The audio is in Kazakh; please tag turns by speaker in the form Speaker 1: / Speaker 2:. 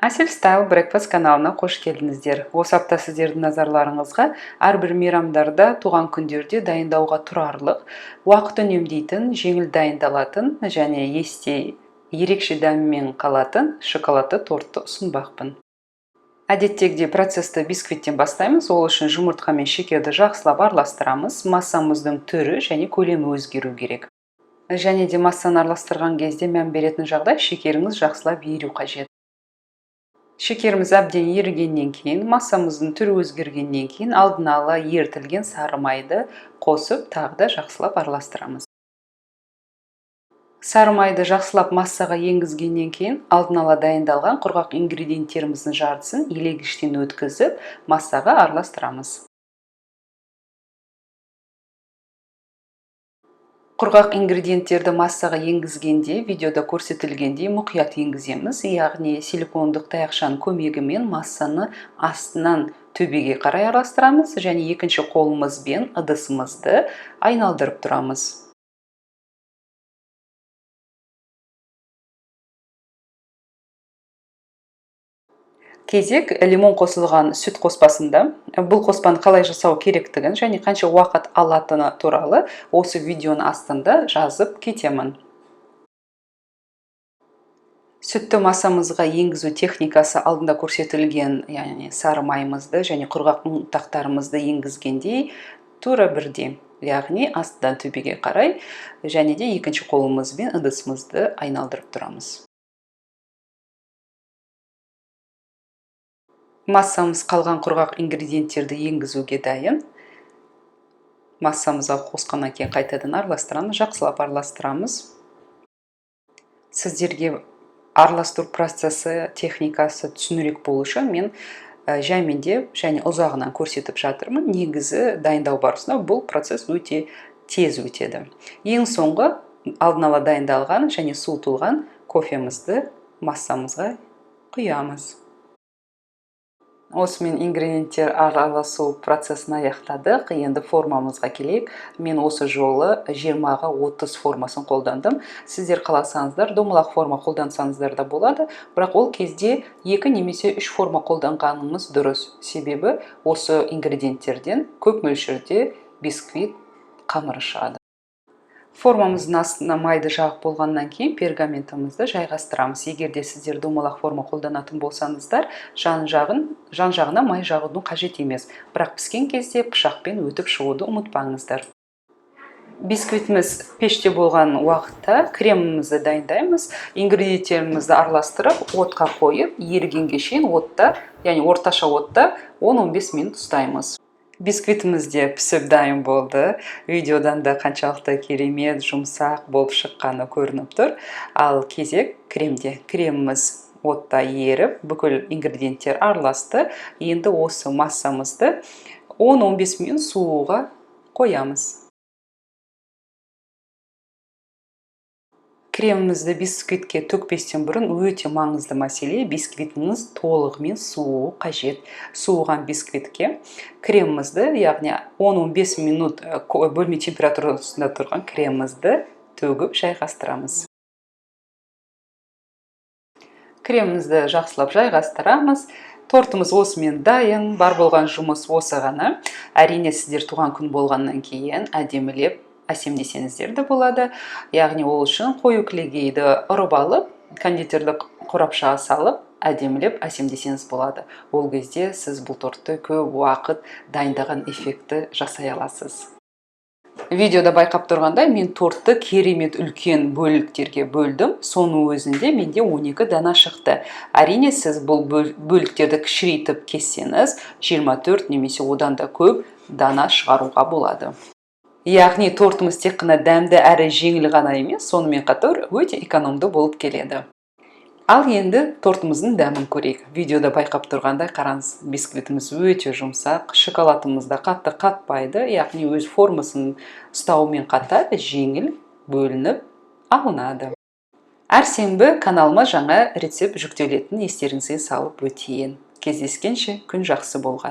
Speaker 1: Әсел Style Breakfast каналына қош келдіңіздер. Осы апта сіздердің назарларыңызға әрбір мейрамдарда, туған күндерде дайындауға тұрарлық, уақыт үнемдейтін, жеңіл дайындалатын және есте ерекше дәмімен қалатын шоколадты тортты ұсынбақпын. Әдеттегідей процесті бисквиттен бастаймыз. Ол үшін жұмыртқа мен шекерді жақсылап араластырамыз. Массамыздың түрі және көлемі өзгеру керек. Және де массаны араластырған кезде мән беретін жағдай: шекеріңіз жақсылап еру қажет. Шекеріміз әбден ерігеннен кейін, массамыздың түрі өзгергеннен кейін, алдын ала ерітілген сары майды қосып, тағы да жақсылап араластырамыз. Сары майды жақсылап массаға енгізгеннен кейін, алдын ала дайындалған құрғақ ингредиенттеріміздің жартысын елегіштен өткізіп, массаға араластырамыз. Құрғақ ингредиенттерді массаға енгізгенде, видеода көрсетілгендей мұқият енгіземіз, яғни силикондық таяқшаның көмегімен массаны астынан төбеге қарай араластырамыз және екінші қолымызбен ыдысымызды айналдырып тұрамыз. Кезек лимон қосылған сүт қоспасында. Бұл қоспаны қалай жасау керектігін және қанша уақыт алатыны туралы осы видеоның астында жазып кетемін. Сүтті массамызға енгізу техникасы алдында көрсетілген, яғни сары майымызды және құрғақ ұнтақтарымызды енгізгендей тура бірдей, яғни астынан төбеге қарай және де екінші қолымызбен ыдысымызды айналдырып тұрамыз. Массамыз қалған құрғақ ингредиенттерді енгізуге дайын. Массамызға қосқаннан кейін қайтадан араластырамыз, жақсылап араластырамыз. Сіздерге араластыру процесі, техникасы түсінірек болу үшін мен жаймендеп және ұзағынан көрсетіп жатырмын. Негізі дайындау барысында бұл процесс өте тез өтеді. Ең соңғы алдын ала дайындалған және суытылған кофемізді массамызға құямыз. Осымен ингредиенттер араласу процесін аяқтадық. Енді формамызға келейік. Мен осы жолы 20-ға 30 формасын қолдандым. Сіздер қаласаңыздар, домалақ форма қолдансаңыздар да болады, бірақ ол кезде 2 немесе 3 форма қолданғаныңыз дұрыс. Себебі осы ингредиенттерден көп мөлшерде бисквит қамыры шығады. Формамыздың астына майды жағып болғаннан кейін, пергаментімізді жайғастырамыз. Егер де сіздер домалақ форма қолданатын болсаңыздар, жан жағын жан жағына май жағудың қажет емес, бірақ піскен кезде пышақпен өтіп шығуды ұмытпаңыздар. Бисквитіміз пеште болған уақытта кремімізді дайындаймыз. Ингредиенттерімізді араластырып, отқа қойып, ерігенге шейін отта, яғни орташа отта 10-15 минут ұстаймыз. Бисквитіміз де пісіп дайын болды. Видеодан да қаншалықты керемет жұмсақ болып шыққаны көрініп тұр. Ал кезек кремде. Креміміз отта еріп, бүкіл ингредиенттер араласты. Енді осы массамызды 10-15 минут суыға қоямыз. Кремімізді бисквитке төкпестен бұрын өте маңызды мәселе: бисквитіңіз толығымен суыуы қажет. Суыған бисквитке кремімізді, яғни 10-15 минут бөлме температурасында тұрған кремімізді төгіп жайғастырамыз. Кремімізді жақсылап жайғастырамыз. Тортымыз осымен дайын. Бар болған жұмыс осы ғана. Әрине, сіздер туған күн болғаннан кейін әдемілеп әсемдесеңіздер де болады, яғни ол үшін қою кілегейді ұрып алып, кондитерлік қорапшаға салып, әдемілеп әсемдесеңіз болады. Ол кезде сіз бұл тортты көп уақыт дайындаған эффектті жасай аласыз. Видеода байқап тұрғандай, мен тортты керемет үлкен бөліктерге бөлдім. Соның өзінде менде 12 дана шықты. Әрине, сіз бұл бөліктерді кішірейтіп кессеңіз, 24 немесе одан да көп дана шығаруға болады. Яғни тортымыз тек қана дәмді әрі жеңіл ғана емес, сонымен қатар өте экономды болып келеді. Ал енді тортымыздың дәмін көрейік. Видеода байқап тұрғандай, қараңыз, бисквитіміз өте жұмсақ, шоколадымыз да қатты қатпайды, яғни өз формасын ұстауымен қатар жеңіл бөлініп алынады. Әр сенбі каналыма жаңа рецепт жүктелетінін естеріңізге салып өтейін. Кездескенше, күн жақсы болғай!